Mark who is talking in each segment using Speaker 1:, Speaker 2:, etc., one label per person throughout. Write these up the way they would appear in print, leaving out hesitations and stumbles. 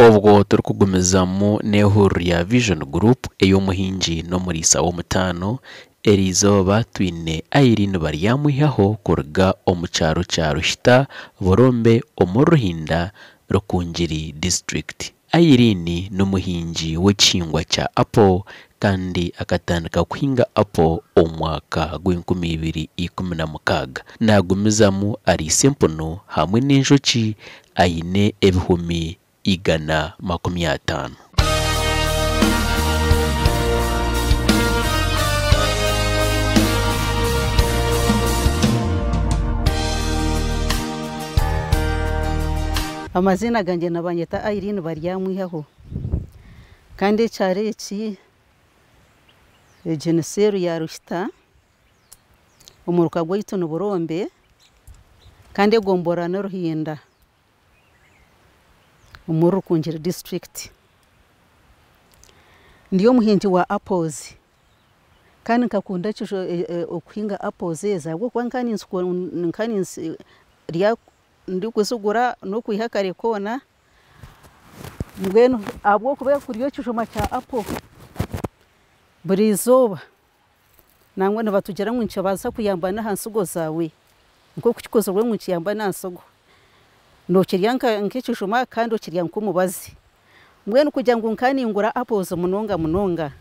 Speaker 1: Obwo turikugumizamu n'ehururu ya Vision Group ey'omuhingi n'omuriisa w'omutaano, eriizooba twine Irene Baryamwihaho kuruga omu kyaro kya Ruhita, Burombe omuri Ruhinda, Rukungiri disiturikiti. Irene n'omuhingi w'ekihingwa kya apo kandi akatandika kuhinga apo omu mwaka gw'enkumi ibiri ikumi na mukaaga. Naagumizamu ariisa empunu hamwe n'enjoki aine ebihumi 150.
Speaker 2: Amaziina gangye nibanyeta Irene Baryamwihaho kandi ekyaro eki egi ni seeru ya Ruhita omuruka gwaitu ni Burombe kandi egomborora ni Ruhinda. Omuri Rukungiri disiturikiti. Ndi omuhingi wa apples kandi nkakunda okuhinga apples ezi ahabw'okuba nka ndikuzigura n'okwiha kare koona mbwenu ahabw'okuba kurya ekijuma kya apple buri izooba nangwa nibatugira ngu nikibaasa kuyamba n'aha nsigo zaawe nk'oku kikozirwe ngu nikiyamba n'aha nsigo. Nookirya nk'ekijuma kandi okirya nk'omubazi. Mbwenu kugira ngu nka ningura apples munonga munonga,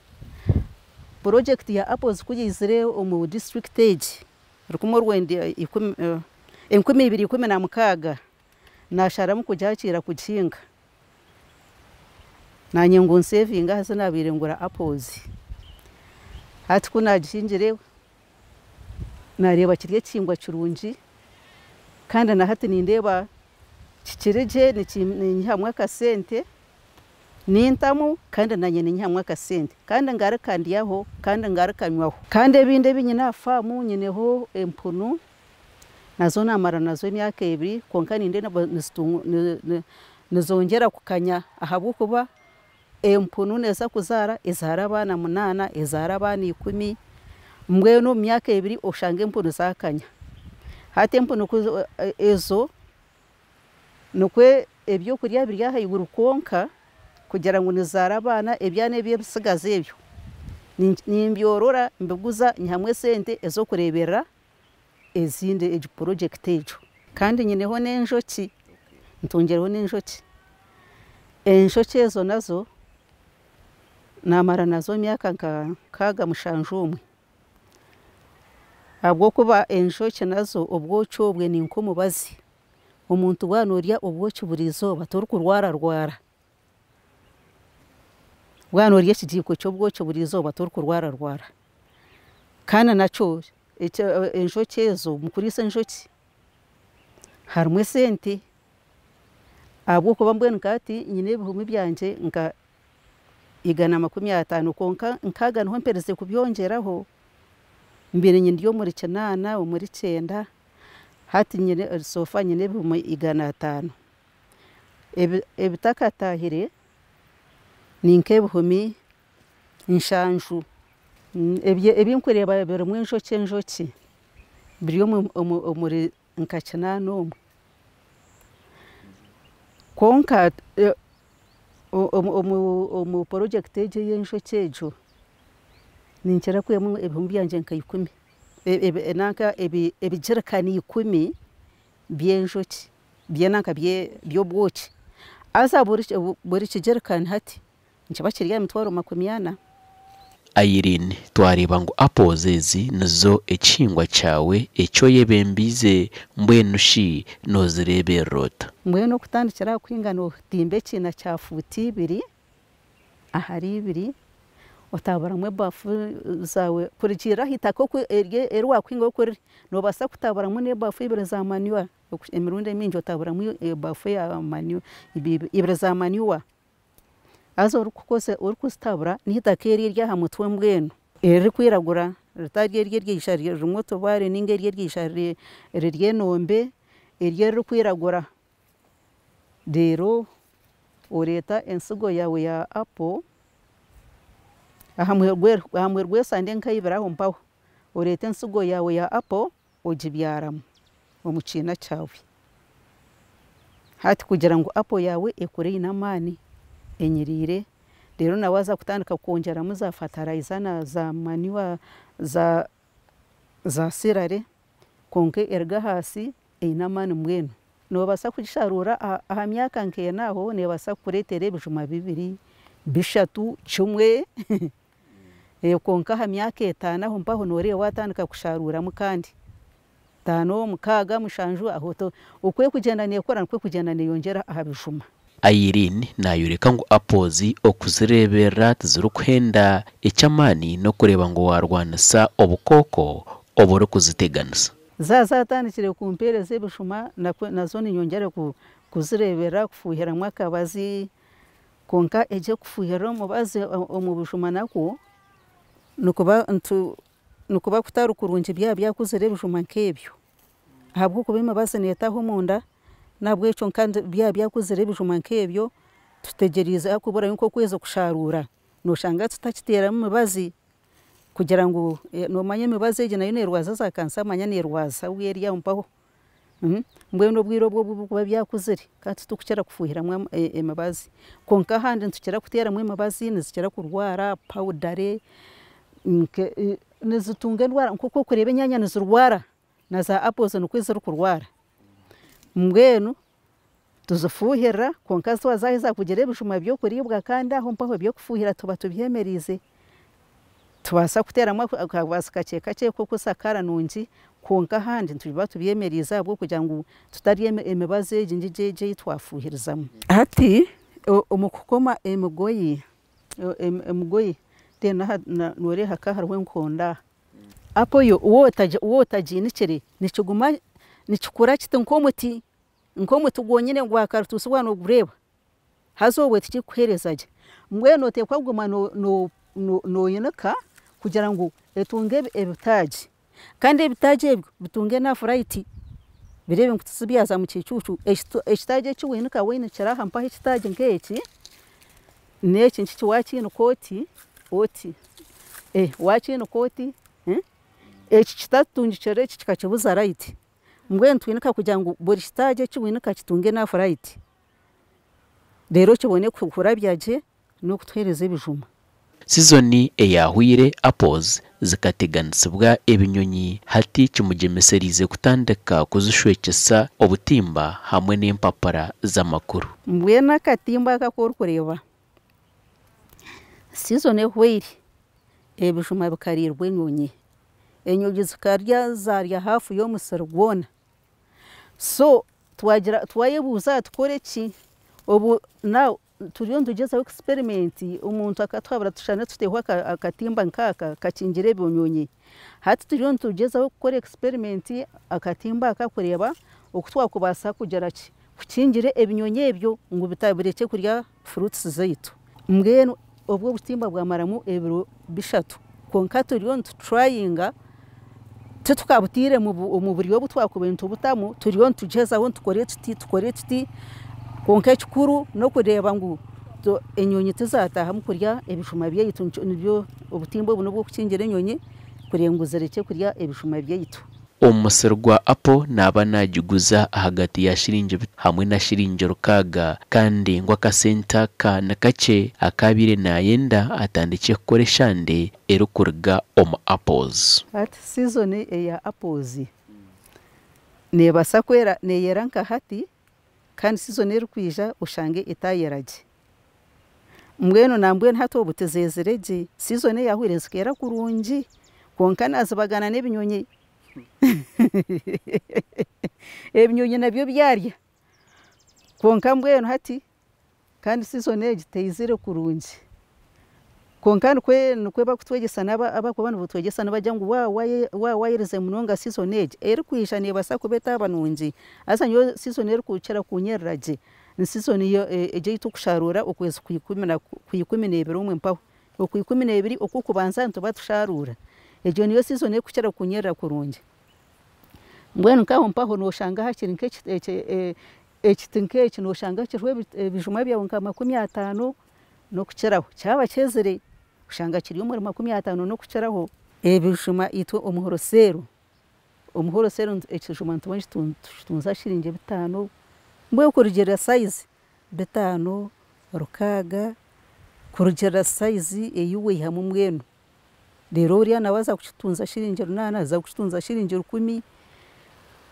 Speaker 2: purojekiti ya apples ku yaizire omu disiturikiti egi rukumi orwenda ikumi 2016, naasharamu kugyakiira kugihinga. Naanye ngu nsevinge aha zi naabaire ngura apples. Hati ku naagihingire naareeba kiri ekihingwa kirungi kandi na hati nindeeba kikiri gye nikinyihamu akasente, nintamu kandi naanye ninyihamu akasente kandi ngaruka ndyaho kandi ngaruka nywaho. Kandi ebindi ebi nyine aha faamu nyineho empunu nazo naamara nazo emyaka ebiri kwonka nindeeba nizongyera kukanya ahabw'okuba empunu neeza kuzaara ezaara abaana munaana, ezaara abaana ikumi, mbwenu omu myaka ebiri oshange empunu zaakanya. Hati empunu ezo nikwo ebyokurya biri ahaiguru kwonka kugira ngu nizizaara abaana, ebyana ebi ebitsigazi ebyo nimbyorora mbiguza nyihamu esente ez'okureeberera ezindi egi purojekiti egyo. Kandi nyineho n'enjoki, ntungireho n'enjoki. Enjoki ezo nazo naamara nazo emyaka nka nkaaga mushanju omwe ahabw'okuba enjoki nazo obwoki obwe ni nk'omubazi. Omuntu waaba noorya obwoki buri izooba torikurwararwara. Waaba noorya ekigiiko ky'obwoki buri izooba torikurwararwara. Kandi nakyo enjoki ezo omu kuriisa enjoki harimu esente ahabw'okuba mbwenu nka hati nyine ebihumi byangye nka 150 kwonka nkaaga niho mperize kubyongyeraho mbaire ndi omuri kinaana omuri kyenda hati nyine so far nyine ebihumi 500. Ebitakataahire ni nk'ebihumi 7. Ebi nkureeba birimu enjoki enjoki biri omuri nka kinaana omwe. Kwonka omu purojekiti egi ey'enjoki egyo ninkira kwihamu ebihumi byangye nka ikumi nanka ebigirikani 10 by'enjoki nanka by'obwoki. Haza buri kigirikani hati nikiba kiri aha mitwaro 40.
Speaker 1: Irene, twareeba ngu apples ezi nizo ekihingwa kyawe eki oyebembiize, mbwenu shi noozireeberera ota?
Speaker 2: Mbwenu okutandikira aha kuhinga nootimba ekiina kya fuuti ibiri ahari ibiri, otaburamu ebaafu zaawe kurugiirira aha itaka oku eri waakuhingaho oku riri. Noobaasa kutaburamu n'ebaafu ibiri za manure, emirundi emingi otaburamu ebaafu ya manure ibiri za manure. Haza orikuzitabura n'eitaka eri ery'aha mutwe mbwenu eririkwiragura ritari eri eryaija ririmu otubaare ninga eri eryaija riri enombe, eri eririkwiragura. Reero oreeta ensigo yaawe ya apple aha muheru gw'esande nka ibiri aho mpaho, oreeta ensigo yaawe ya apple ogibyaramu omu kiina kyawe. Hati kugira ngu apple yaawe ekure eine amaani. enyiriire, reero na waaza kutandika kwongyeramu za fertilizer na za manure za celery kwonka eruga ahansi eine amaani mbwenu. Noobaasa kugisharuura aha myaka nk'ena aho neebaasa kukureetera ebijuma bibiri, bishatu, kimwe kwonka aha myaka etaano aho mpaho nooreeba waatandika kusharuuramu kandi. Etaano, mukaaga, mushanju aho oku erikugyenda neekura nikwo erikugyenda neeyongyera aha bijuma.
Speaker 1: Irene naayoreka ngu apples okuzireeberera tizirikuhenda, eky'amaani n'okureeba ngu waarwanisa obukooko oburikuziteganisa.
Speaker 2: Zaaba zaatandikire kumpeereza ebijuma nazo niinyongyera kuzireeberera kufuuhiramu akabazi kwonka eky'okufuuhirira omubazi omu bijuma nakwo nikuba kutari kurungi byaba byakuzire ebijuma nk'ebyo ahabw'okuba emibazi neetaaha omunda n'ahabw'ekyo kandi byaba byakuzire ebijuma nk'ebyo tutegyereize hakuburayo nk'okwezi kusharuura nooshanga tutakiteeramu mibazi kugira ngu noomanya emibazi egi nayo neerwaza za kansa manya neerwaza eri aho mpaho mbwenu obwire obwo obu birikuba byakuzire kandi titurikukira kufuuhiramu emibazi kwonka ahandi nitukira kuteeramu emibazi nizikira kurwara powdery nizitunga endwara nk'oku orikureeba enyaanya nizirwara na za apples nikwo zirikurwara mbwenu tuzifuuhirira kwonka zaaheza kugira ebijuma by'okuriibwa kandi aho mpaho eby'okufuuhira tuba tubyemereize tubaasa kuteeramu akabazi kakye kakye k'okusakaara nungi kwonka ahandi nituba tubyemereize ahabw'okugira ngu tutarya emibazi egi ngigi egi ei twafuuhirizamu. Hati omu kukoma emigoyi, emigoyi nooreeba hakaba hariho enkondo aha, apple yo waaba otagiinikire nikiguma nikikura kiti nk'omuti, nk'omuti gwonyine gwa karituusi waaba noogureeba haza obwe tikirikukuheereza gye. Mbwenu nooteekwa kuguma nooyinika kugira ngu etunge ebitaagi kandi ebitaagi ebyo bitunge enough light bireebe ngu tibyaza mu kicuucu. Ekitaagi eki wainika wainikira aha mpaho ekitaagi nk'eki n'eki ngiki waakiinika oti oti waakiinika oti eki kitatungikire eki kikakibuza light. Mbwenu twinika kugira ngu buri kitaagi eki wainika kitunge enough light reero kibone kurabya gye n'okutuheereza ebijuma.
Speaker 1: Sizoni eyaahweire apples zikateganisibwa ebinyonyi hati kimugyemesereize kutandika kuzishwekyesa obutimba hamwe n'empapura z'amakuru.
Speaker 2: Mbwenu akatimba aka aku orikureeba, sizoni ehweire ebijuma bikariirwa enyonyi. Enyonyi zikarya zaarya haafu y'omusiri gwona. So twagira twayebuuza tukore ki? Obu now turiyo nitugyezaho experiment omuntu akatuhabura tushusha tuteho akatimba nk'aka kakingire ebinyonyi. Hati turiyo nitugyezaho kukora experiment akatimba aka kureeba oku twakubaasa kugira ki? Kukingira ebinyonyi ebyo ngu birekye kurya fruits zaitu. Mbwenu obwo obutimba bwamaramu ebiro bishatu kwonka turiyo nituturayinga titukabutaire omu buryo obu twakubaire nitubutamu turiyo nitugyezaho nitukore tuti tukore tuti kwonka ekikuru n'okureeba ngu enyonyi tizaataahamu kurya ebijuma byaitu nibyo obutimba obu n'obw'okukingira enyonyi kureeba ngu zirekye kurya ebijuma byaitu.
Speaker 1: Omusiri gwa apple naaba naagiguza ahagati ya shiringi hamwe na shiringi 6 kandi ngu akasente aka ni kakye akaabaire naayenda atandikye kukora eshande erikuruga omu apples.
Speaker 2: Hati sizoni eya apples neebaasa kwera neeyera nka hati kandi sizoni erikwija oshange etaayera gye. Mbwenu nambwenu hati obu tizeezire gye, sizoni eyaahweire zikeera kurungi kwonka naazibagana n'ebinyonyi ebinyonyi nabyo byarya kwonka mbwenu hati kandi sizoni egi teizire kurungi. Kwonka nikwe barikutwegyesa abarikuba nibatwegyesa nibagira ngu waaba waayerize munonga sizoni egi erikwija neebaasa kuba etaaba nungi haza nyowe sizoni erikukira kunyerera gye ni sizoni egi ei turikusharuura okwezi kwa 12 omwe mpaho. Okwa 12 okw'okubanza nituba tusharuura. Egyo niyo sizoni erikukira kunyerera kurungi. Mbwenu nk'aho mpaho nooshanga hakiri ekiti nk'eki nooshanga kiriho ebijuma byawe nka 50 n'okukiraho. Kyaba kyezire oshanga kiri omuri 50 n'okukiraho. Ebijuma itwe omu wholesale, omu wholesale ekijuma nituba nitukitunza shiringi 5 mbwenu kurugiirira sayizi 5, 6 kurugiirira sayizi ei waihamu mbwenu. Reero oriya nawe aza kukitunza shiringi 8, aza kukitunza shiringi 10,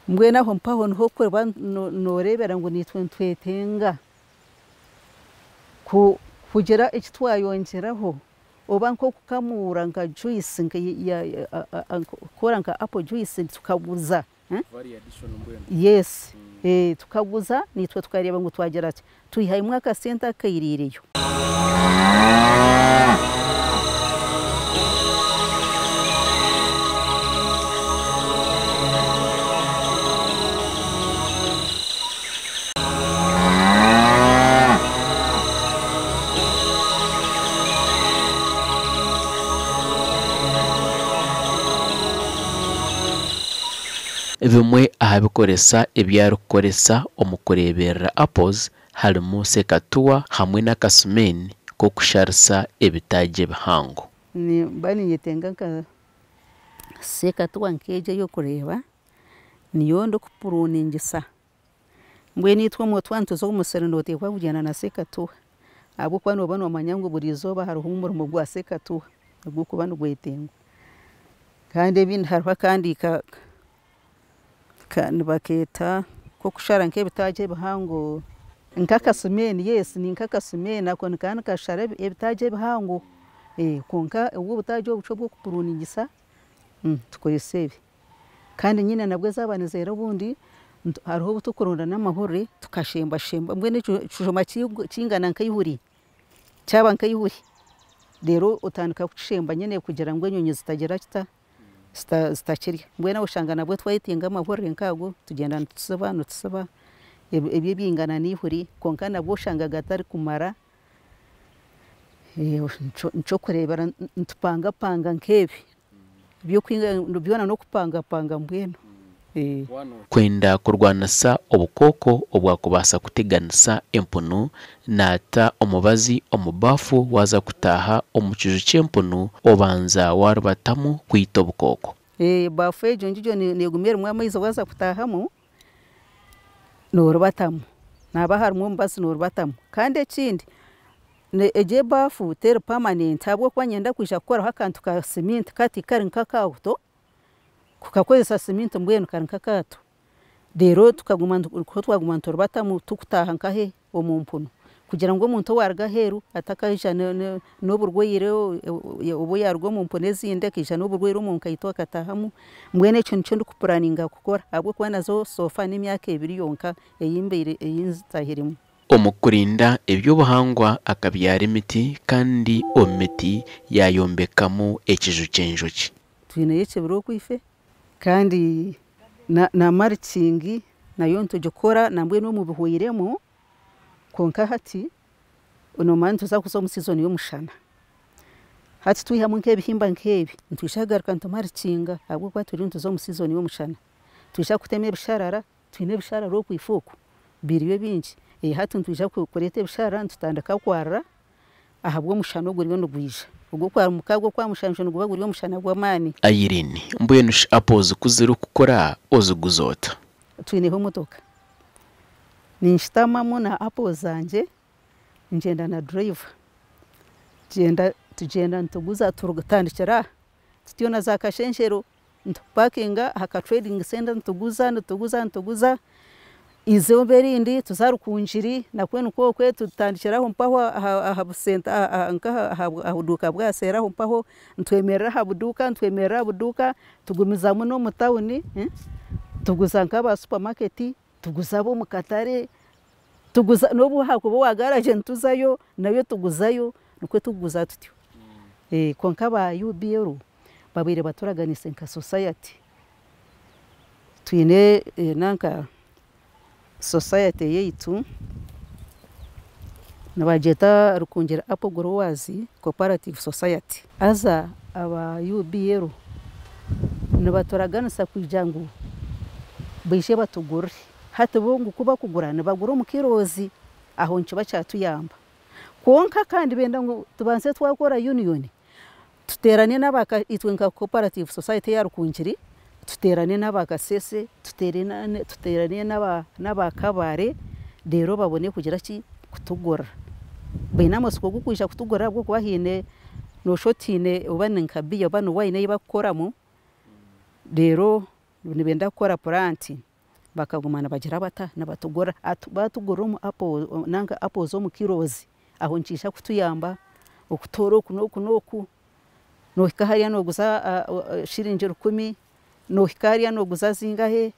Speaker 2: mbwenu aho mpaho niho orikuba nooreebera ngu naitwe nitwetenga kugira eki twayongyeraho oba nk'okukamuura nka juice kukora nka apple juice tukaguza. Yes, tukaguza naitwe tukareeba ngu twagira ki twihamu akasente akairiireyo.
Speaker 1: Bimwe aha bikoresa ebi arikukoresa omu kureeberera apples harimu sekatuwa hamwe n'akasumeeni k'okusharisa ebitaagi ebihango.
Speaker 2: Nimba ninyetenga nka sekatuwa nk'egi ey'okureeba niyo ndikupuruningisa. Mbwenu itwe twaba nituza omu musiri nooteekwa kugyenda na sekatuwa ahabw'okuba nooba noomanya ngu buri izooba hariho omurimo gwa sekatuwa ogurikuba nigwetengwa. Kandi ebindi hariho akandi nibakeeta k'okushara nk'ebitaagi ebihango nk'akasumeeni yes nink'akasumeeni ako nikaba nikashara ebitaagi ebihango kwonka obwo obutaagi obukye obw'okupuruningisa tukoresa ebi. Kandi nyine nabwo zaaba nizeera obundi hariho obu turikuronda n'amahuri tukashembashemba mbwenu ekijuma kingana nk'eihuri kyaba nk'eihuri reero otandika kukishemba nyine kugira ngu enyonyi zitagira kita zitakirya. Mbwenu aho oshanga nabwo twayetenga amahurire nk'ago tugyenda nitutsiba nitutsiba ebyo ebingana n'eihuri kwonka nabwo oshanga gatarikumara nikyo orikureebera nitupangapanga nk'ebi byona n'okupangapanga mbwenu.
Speaker 1: Kwenda kurwanisa obukooko obwakubaasa kuteganisa empunu naata omubazi omu baafu waaza kutaaha omu kiju ky'empunu obanza waarubatamu kwita obukooko.
Speaker 2: Baafu egyo ngigyo neeguma erimu amaizi waaza kutaahamu noorubatamu haba harimu omubazi noorubatamu. Kandi ekindi egyo ebaafu teri permanent ahabw'okuba niinyenda kwija kukoraho akantu ka siminti kati kari nk'akaato kukakozesa siminti mbwenu kari nk'akaato reero tukaguma twaguma niturubatamu turikutaaha nkahe omu mpunu kugira ngu omuntu owaaruga aheeru atakaija n'oburwaire obu yaaruga omu mpunu ezindi akaija n'oburwaire omu nkaito akataahamu mbwenu ekyo nikyo ndikupuraninga kukora ahabw'okuba nazo so far n'emyaka 2 yonka ei mbaire ei nzitaahiremu.
Speaker 1: Omu kurinda eby'obuhangwa akabyara emiti kandi omu miti yaayombekamu ekiju ky'enjoki.
Speaker 2: Twineyo ekibira okwife kandi na mulching nayo nitugikora nambwenu omu bihweiremu kwonka hati noomanya nituza kuza omu season y'omushana. Hati twihamu nk'ebihimba nk'ebi nitwija kugaruka nitumarikinga ahabw'okuba turiyo nituza omu season y'omushana. Nitwija kutema ebisharara twine ebisharara okwife oku biriyo bingi hati nitwija kureeta ebisharara nitutandika kwarira ahabw'omushana oguriyo nigwija. Ogw'okwa ogw'okwa mushanju niguba guri omushana gw'amaani.
Speaker 1: Irene, mbwenu shi apples ku zirikukura oziguza ota?
Speaker 2: Twineho emotoka. Ninshutamamu na apples zangye ngyenda na driver tugyenda nituguza turutandikira aha tutyo na za Kashenshero nitupakinga aha ka trading center nituguza nituguza nituguza izooba erindi tuza Rukungiri nakwo nikwo okwe tutandikira aho mpaho aha busenta nkaha aha buduuka bwa seeri aho mpaho nitwemerera aha buduuka nitwemerera aha buduuka tugumizamu n'omu tawuni tuguza nk'aba supermarket tuguza ab'omu katare tuguza n'obu haakuba owa garage nituzayo nayo tuguzayo nikwo tukuguza tutyo. Kwonka aba UBL babaire baturaganiise nka society twine nanka society yaitu nibagyeta Rukungiri Apple Growers Cooperative Society. Haza aba UBL nibaturaganisa kwija ngu baije batugurire. Hati bo ngu kubakugura nibagura omu kilos aho nikiba kyatuyamba. Kwonka kandi benda ngu tubanze twakora union tuteerane n'aba itwe nka cooperative society eya Rukungiri tuteerane n'aba Kasese tuteerane n'aba Kabare reero babone kugira ki kutugurira. Baine amatsiko g'okwija kutugura ahabw'okuba haine nooshusha oti haine oba ni nka biya oba ni wine ei bakukoramu reero nibenda kukora plant bakaguma nibagira bata nibatugura. Batugurira omu apple nanka apples omu kilos aho nikiija kutuyamba okutoora oku n'oku n'oku noohika hariya nooguza shiringi 1000 noohika hariya nooguza zingahe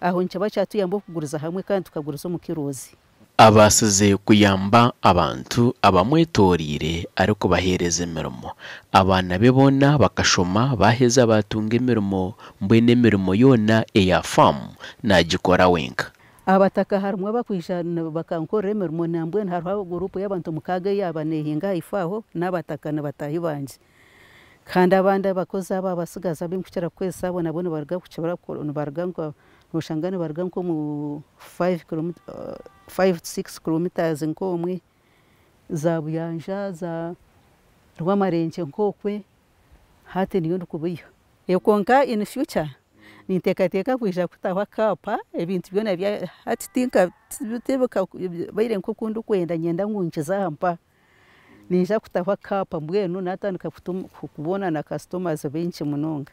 Speaker 2: aho nikiba kyatuyamba okuguriza hamwe kandi tukaguriza omu kilos.
Speaker 1: Abaasize kuyamba abantu abamwetoreire arikubaheereza emirimo. Abaana be boona bakashoma baaheza baatunga emirimo mbwenu emirimo yoona eya faamu naagikora wenka.
Speaker 2: Abataka harimu abakwija bakankorera emirimo nambwenu hariho guruupu y'abantu 6 eyaaba neehinga ahaifo aho n'abataka ni bataahi bangye. Kandi abandi abakozi abo abatsigazi abu ndikukira kukozesa abo nabo nibaruga nibaruga nka noshanga nibaruga nk'omu 5 to 6 kilometers nk'omwe za Buyanja za Rwamarengye nk'okwe hati niyo ndikubaiha. Kwonka in future ninteekateeka kwija kutaho akaapa ebintu byona hati tibikabaire nk'oku ndikwenda niinyenda ngu nkize aha mpaha. Ninyija kutaho akaapa mbwenu naatandika kubona na customers baingi munonga.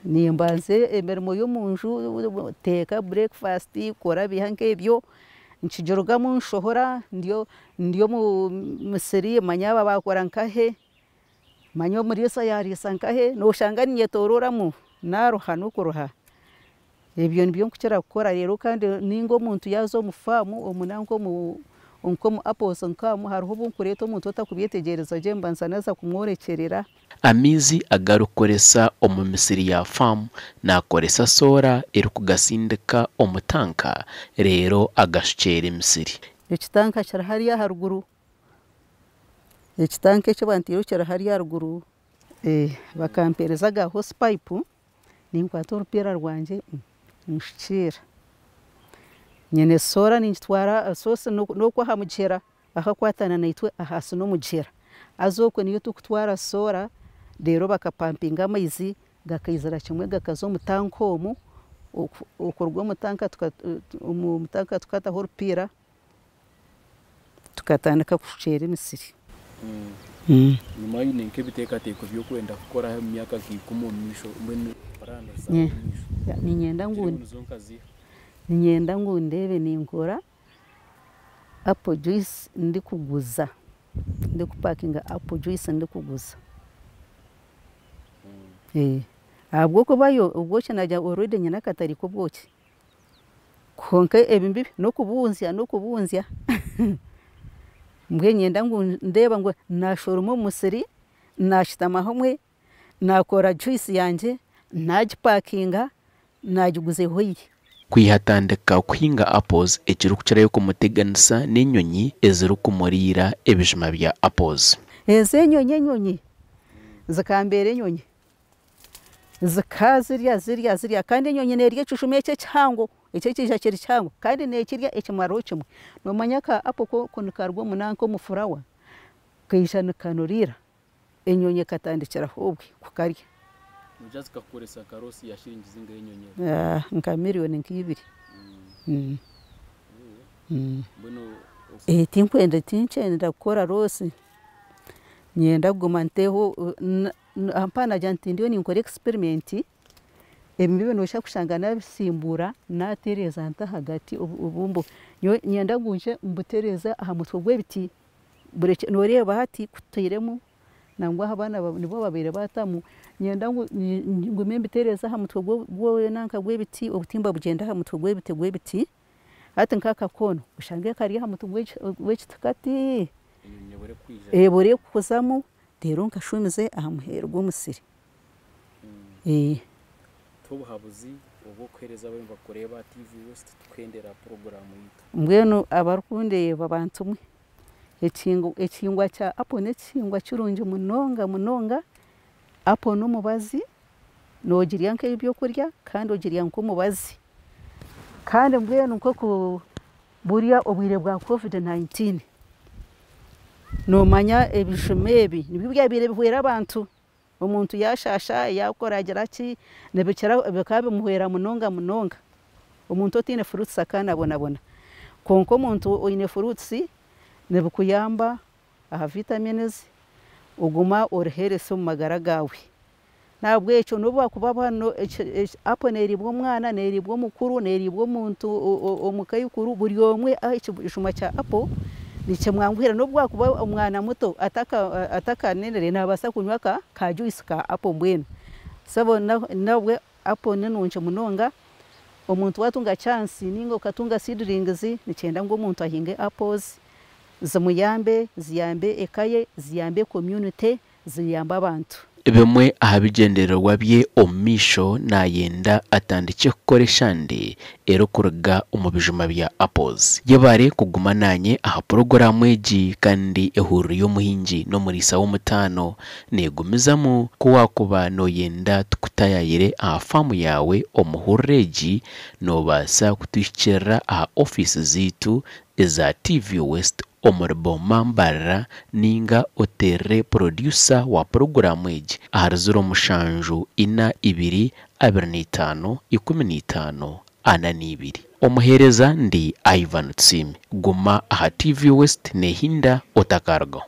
Speaker 2: Nimbanza emirimo y'omunju nteeka breakfast kora biha nk'ebyo nkigirugamu nshohora ndi omu musiri manya aba baakora nkahe manya omuriisa yaariisa nkahe nooshanga ninyetororamu naaruha n'okuruha. Ebyo nibyo ndikukira kukora reero kandi ninga omuntu yaaza omu faamu omu nanka nk'omu apples nk'amu hariho obu nkureeta omuntu otakubyetegyereza gye mbanza naaza kumworekyerera.
Speaker 1: Amaizi agarikukoresa omu misiri ya faamu naakoresa soora erikugasindika omu tanka reero agashukyera emisiri.
Speaker 2: Ekitanka kiri hariya aharuguru, ekitanka eki banteireho kiri hariya aharuguru bakampeereza aga hose pipe ninkwata orupiira rwangye nshukiira. Nyine soora ningitwara source n'okwo aha mugyera ahakukwatana naitwe ahansi n'omugyera haza okwo niyo turikutwara soora reero bakapampinga amaizi gakaizira kimwe gakaza omu tanka omu okuruga omu tanka tukataho orupiira tukatandika kushukyera emisiri.
Speaker 3: Enyima oine nk'ebiteekateeko by'okwenda kukora omu myaka nka 10 omu maisho mbwenu puraani zaawe omu maisho?
Speaker 2: Niinyenda ngu ndeebe ninkora apple juice ndikuguza, ndikupakinga apple juice ndikuguza. Ahabw'okuba yo obwoki nagira already nyine akatare k'obwoki kwonka ebi bibi n'okubunzya n'okubunzya mbwenu niinyenda ngu ndeeba ngu naashoroma omu musiri naashutama hamwe naakora juice yangye naagipakinga naagiguza ehweire.
Speaker 1: Kwiha atandika kuhinga apples ekirikukirayo kumuteganisa n'enyonyi ezirikumuriira ebijuma bya apples.
Speaker 2: Ezi enyonyi enyonyi zikambeera enyonyi zikazirya zirya zirya kandi enyonyi neerya ekijuma eki ekihango eki ekiija kiri kihango kandi neekirya ekimaraho kimwe. Noomanya ka apple ko nikaruga omu nanka omu furawa kaija nikanuriira enyonyi ekatandikiraho obwe kukarya.
Speaker 3: Noija zikakukoresa nka loss ya shiringi zingahi enyonyi
Speaker 2: ezo? Nka miriyoni nka 2. Tinkwenda tinkyenda kukora loss niinyenda kuguma nteho mpaha naagira nti ndiyo ninkora experiment ebi noija kushanga naabisimbura naatereeza nta ahagati nyowe niinyenda ngu ngye mbutereeze aha mutwe gw'ebiti nooreeba hati kutairemu nangwa abaana nibo babaire batamu niinyenda ngu ngume mbitereeze aha mutwe gw'ebiti obutimba bugyende aha mutwe gw'ebiti hati nk'aka koona oshange kari aha mutwe gw'ekiti kati ebure kuzamu reero nkashuumize aha muheru gw'omusiri.
Speaker 3: Obuhabuzi obw'okuheereza ababaire nibakureeba TV West tukuhendera puroguraamu yaitu.
Speaker 2: Mbwenu abarikundeeba bantumwe ekihingwa kya apple n'ekihingwa kirungi munonga munonga. Apple n'omubazi noogirya nk'ebyokurya kandi ogirya nk'omubazi. Kandi mbwenu nk'oku buriya obwire bwa COVID-19 noomanya ebijuma ebi nibyo byabaire bihwera abantu. Omuntu yaashaasha yaakora agira ki nibikira bikaba bimuhwera munonga munonga. Omuntu otaine fruits akaanabonabona. Kwonka omuntu oine fruits nibikuyamba aha vitamins oguma ori healthy omu magara gaawe. Nahabwekyo nobu wakuba apo neriibwa omwana, neriibwa omukuru, neriibwa omuntu omukaikuru buri omwe ekijuma kya apo nikimwanguhira nobu wakuba omwana muto atakanenire nabaasa kunywa ka juice ka apo mbwenu. So nabwe apo ninungi munonga omuntu watunga chance ninga okatunga seedlings nikyenda ngu omuntu ahinge apples zimuyambe, ziyambe eka ye, ziyambe community, ziyambe abantu.
Speaker 1: Bimwe aha bigyendererwa bye omu maisho naayenda atandikye kukora eshande erikuruga omu bijuma bya apples. Yebare kuguma naanye aha puroguraamu egi kandi ehururu y'omuhingi n'omuriisa w'omutaano neegumizamu. Ku waakuba nooyenda tukutayaayire aha faamu yaawe omu hururu egi, noobaasa kutuhikiirira aha ofiisi zaitu eza TV West omuri Boma Mbarara ninga oteerere porodyusa wa puroguraamu egi ahari 07 4 2 25 15 42. Omuheereza ndi Ivan Tusiime. Guma aha TV West neehinda otakarugaho.